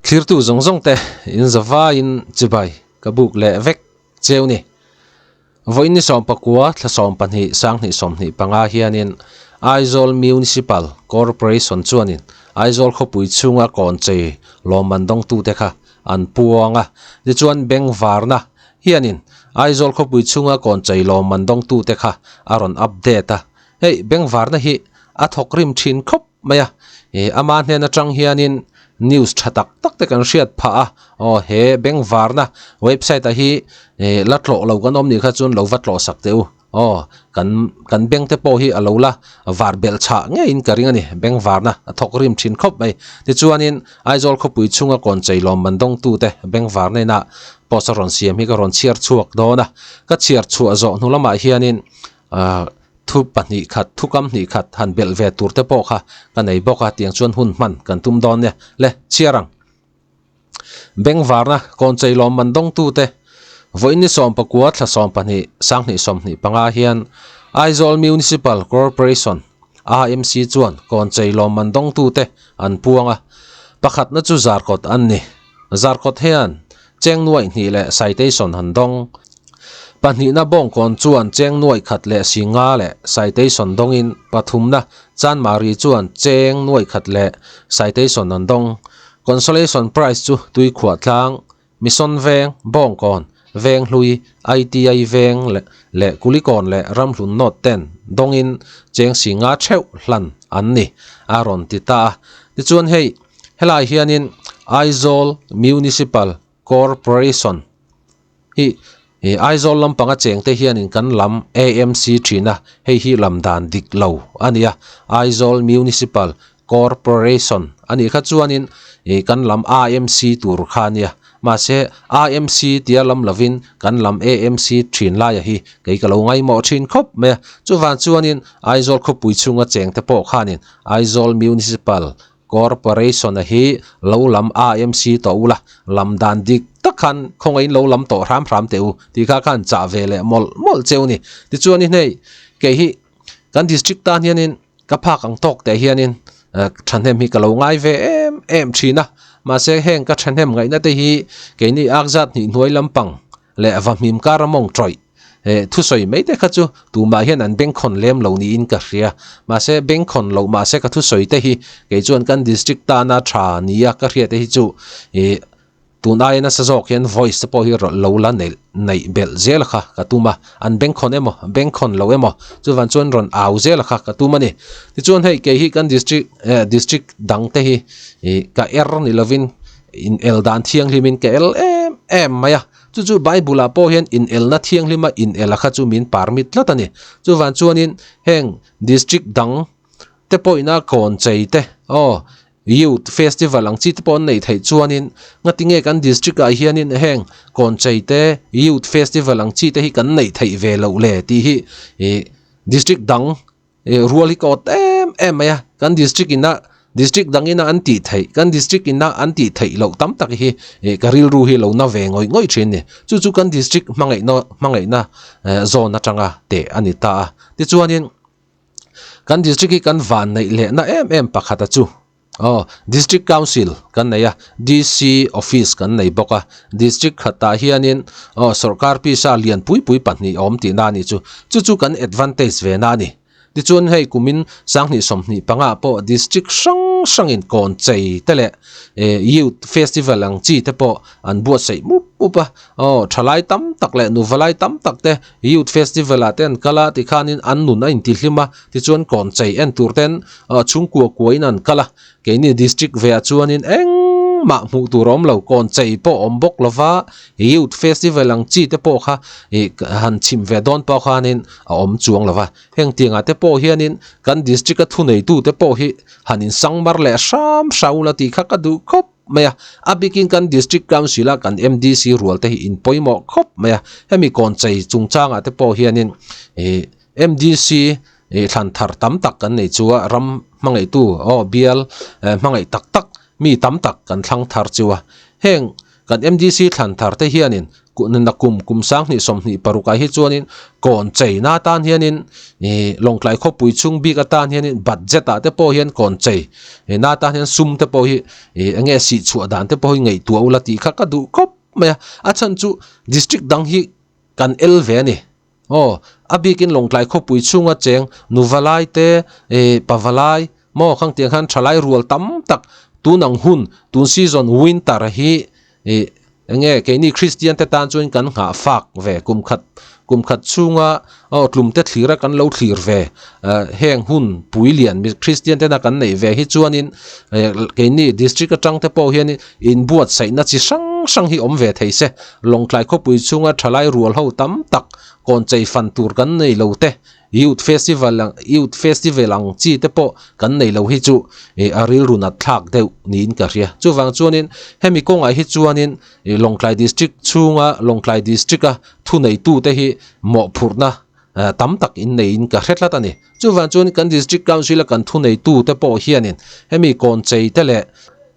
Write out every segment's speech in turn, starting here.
Thlirtu zawng zawng te in zavaiin chibai ka buk leh vek cheu ni. Vawiin ni sawmpakua thla sawmpahnih sanghnih sawmhnih panga hianin Aizawl Municipal Corporation chuanin Aizawl khawpui chhunga kawn chei lawmman dawngtute kha an puang a. Tichuan Bengvarna hianin Aizawl khawpui chhunga kawn chei lawmman dawngtute kha a rawn update a. Hei Bengvarna hi a thawk rim thin khawp mai a, ih ama hnen atang hianin news tha tak tak te kan hriat phah a, aw he Bengvarna website ah hi ih la tlawh lo kan awm nih kha chuan lo va tlawh sak teh u, aw kan kan beng te pawh hi a lo la var belh chhah ngeiin ka ring a ni, Bengvarna a thawk rim thin khawp mai. Tichuanin Aizawl khawpui chhunga kawn chei lawmman dawngtute Bengvarna inah post a rawn siam hi ka rawn chhiar chhuak dawn a, ka chhiar chhuah zawh hnu lamah hianin ah Thu pahnih khat, thu kam hnih khat han belh ve tur te pawh kha ka nei bawk a, tiang chuan hun hman kan tum dawn nia. Le, chhiar ang. Bengvarna, Kawnchei lawmman dawngtute, vawiin ni sawmpakua thla sawmpahnih, sanghnih sawmhnih panga hian Aizawl Municipal Corporation, AMC, chuan Kawnchei lawmman dawngtute an puang a, pakhatna chu Zarkawt an ni. Zarkawt hian cheng nuaih hnih leh citation han dawng. Pahnihna Bawngkawn chuan cheng nuaih khat leh si nga leh citation dawngin pathumna Chanmari chuan cheng nuaih khat leh citation an dawng. Consolation Prize chu Tuikhuah tlang, Mission Veng, Bawngkawn, Venghlui, ITI Veng leh Kulikawn leh Ramhlun North ten dawngin cheng si nga theuh hlan an ni a rawn ti ta a. Tichuan hei Helai hianin Aizawl Municipal Corporation hi Aizawl lampanga chengte hianin kan lam AMC thin a, hei hi lam dan dik lo a ni a, Aizawl Municipal Corporation a nih kha chuanin kan lam AMC tur kha a nia, mahse AMC tia lam lovin kan lam AMC thin laia hi kei ka lo ngaihmawh thin khawp mai a, chuvang chuanin Aizawl khawpui chhunga chengte pawh khanin Aizawl Municipal Corporation-a hi lo lam AMC tawh ula, lam dan dik tak khan khawngaihin lo lam tawh hram hram teh u tih kha khan chah ve leh mawlh mawlh cheu ni. Tichuan i hnei kei hi kan district tan hianin ka phak ang tawk teh hianin thahnem hi ka lo ngai ve em em thin a, mahse heng ka thahnem ngaihna te hi keini ak zat hnih hnuai lampang leh vahmim kar a mawng tawih eh thusawi mai te kha chu tumah hian an bengkhawn lem lo niin ka hria mahse bengkhawn loh mahse ka thusawi te hi kei chuan kan district tana tha nia ka hriat te hi chu ih tun aia nasa zawk hian voice te pawh hi rawn lo la neih neih belh zel kha ka tum a an bengkhawn emaw bengkhawn lo emaw chuvan chuan rawn au zel kha ka tum a ni tichuan hei kei hi kan district eh district dang te hi ih ka er ni lovin in el dan thianghlimin ka el em em mai a Chu chu Bible ah pawh hian inelna thianghlima inel a kha chu min permit tlat a ni. Chuvan chuanin heng district dang te pawhina kawn chei te aw youth festival ang chi te pawh an neih theih chuanin ngatinge kan district ah hianin heng kawn chei te youth festival ang chi te hi kan neih theih ve loh le tih hi ih district dang Ih rual hi ka awt em em mai a, kan district ina district dang ina an tih theih kan district ina an tih theih loh tam tak hi ih ka rilru hi lo na ve ngawih ngawih thin a ni. Chu chu kan district hmangaihna hmangaihna eh zawn atanga teh a ni ta a. Tichuanin kan district hi kan van neih lehna em em pakhat a chu. Aw, District Council kan nei a, DC Office kan nei bawk a, District khatah hianin aw sawrkar pisa lian pui pui pahnih a awm tihna a nih chu. Chu chu kan advantage ve na a ni. Tichuan hei kumin sanghnih sawmhnih pangah pawh District hrang hrangin kawn chei te leh Youth Festival ang chi te pawh an buatsaih mup mup a. Aw, thalai tam tak leh nuvalai tam tak te Youth Festival ah te an kal a, tikhanin an nun a intihlim a, Tichuan kawn chei en tur ten chhungkua kuain an kal a, keini district ve ah chuanin engmah hmuh tur a awm lo, kawn chei pawh a awm bawk lo va, youth festival ang chi te pawh kha ih han chhim ve dawn pawh khanin a awm chuang lo va, heng tiangah te pawh hianin kan district a thuneitu te pawh hi han insangmar leh hram hram ula tih kha ka duh khawp mai a, a bikin kan district council a kan MDC rual te hi in pawimawh khawp mai a, hemi kawn chei chungchangah te pawh hianin ih. MDC ih thlan thar tam tak kan nei chu a, ram hmangaihtu aw bial eh hmangaih tak tak mi tam tak kan thlang thar chu a. Heng kan MDC thlan thar te hianin Nakum kum 2026 ah hi chuanin kawn chei na atan hianin ih Lawngtlai khawpui chhung bik atan hianin budget ah te pawh hian kawn chei na atan hian sum te pawh hi ih eng nge sih chhuah dan te pawh hi ngaihtuah ula tih kha ka duh khawp mai a, a chhan chu district dang hi kan el ve a ni. Aw, a bikin Lawngtlai khawpui chhunga cheng Nuvalai te ih Pavalai maw khang tiang khan thalai rual tam tak tun ang hun tun season winter hi ih enge keini Kristian te tan chuan kan nghah fak ve kum khat kum khat chhunga aw tlum te thlir a kan lo thlir ve ah heng hun pui lian mi Kristian tena kan neih ve hi chuanin eh keini district atang te pawh hianin inbuatsaihna chi hrang hrang hi awm ve thei se Lawngtlai khawpui chhunga thalai rual ho tam tak kawn chei fan tur kan nei lo te Youth Festival ang Youth Festival ang chi te pawh kan nei lo hi chu ih a rilru nat thlak deuh niin ka hria. Chuvang chuanin hemi kawngah hi chuanin ih Lawngtlai District chhunga Lawngtlai District a thuneitu te hi mawhphurhna ah tam tak in neiin ka hre tlat a ni. Chuvang chuan kan District Council a kan thuneitu te pawh hianin hemi kawn chei te leh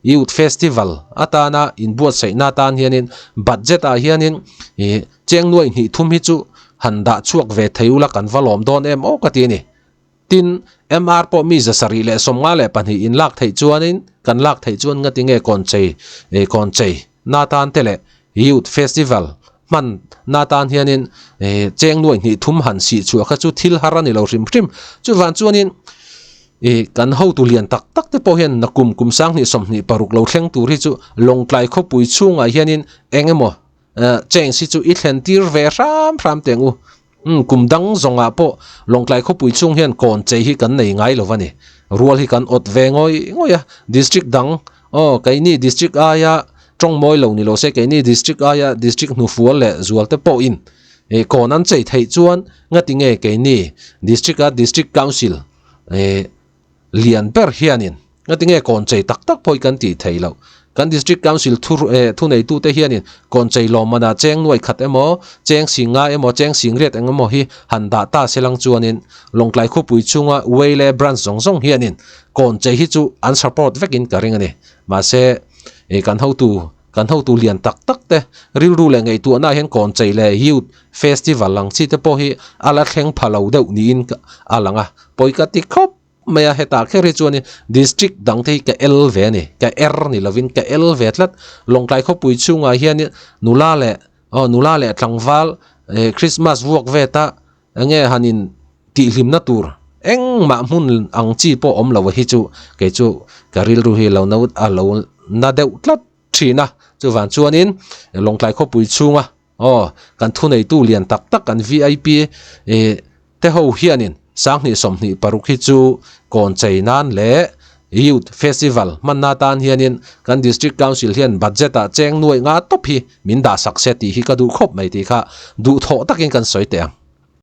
Youth Festival atana inbuatsaihna atan hianin budget ah hianin ih Cheng nuaih hnih thum hi chu han dah chhuak ve thei ula kan va lawm dawn em aw ka ti a ni. Tin, MR pawh mi 752 in lak theih chuanin kan lak theih chuan ngati nge kawn chei eh kawn chei na tan te leh Youth Festival hman na tan hianin eh cheng nuaih hnih thum han sih chhuah kha chu thil har a ni lo hrim hrim. Chuvang chuanin eh kan hotu lian tak tak te pawh hian nakum kum 2026 lo thleng tur hi chu Lawngtlai khawpui chhungah hianin eng emaw Change hi chu i thlen tir ve hram hram teh ang u. Umm kum dang zawngah pawh Lawngtlai khawpui chhung hian kawn chei hi kan nei ngai lo va ni. Rual hi kan awt ve ngawih ngawih a, district dang aw keini district aia tawng mawi lo ni lo se keini district aia district hnufual leh zual te pawhin ih kawn an chei theih chuan ngati nge keini district a district council ih lian ber hianin Ngati nge kawn chei tak tak pawh hi kan tih theih loh. Kan District Council thu eh thuneitute hianin kawn chei lawmmanah cheng nuai khat emaw, cheng sing nga emaw, cheng sing riat eng emaw hi han dah ta se lang chuanin Lawngtlai khawpui chhunga Weile branch zawng zawng hianin kawn chei hi chu an support vekin ka ring a ni. Mahse, eh kan hotu kan hotu lian tak tak te rilru leh ngaihtuahnaah hian kawn chei leh Youth Festival ang chi te pawh hi a la thleng pha lo deuh niin a lang a, pawi ka ti khawp. Mai a, hetah kher hi chuanin district dang te hi ka el ve a ni, ka er ni lovin ka el ve tlat. Lawngtlai khawpui chhungah hianin nula leh aw nula leh tlangval eh Christmas vuak ve ta enge han in tihhlimna tur engmah hmun ang chi pawh awm lo hi chu kei chu ka rilru hi lo no a lo na deuh tlat thin a. Chuvang chuanin Lawngtlai khawpui chhunga Aw, kan thuneitu lian tak tak kan vip eh te ho hianin 2026 hi chu kawn chei nan leh Youth Festival hmanna atan hianin kan District Council hian budget ah cheng nuaih nga tawp hi min dah sak se tih hi ka duh khawp mai tih kha duhthawh takin kan sawi teh ang.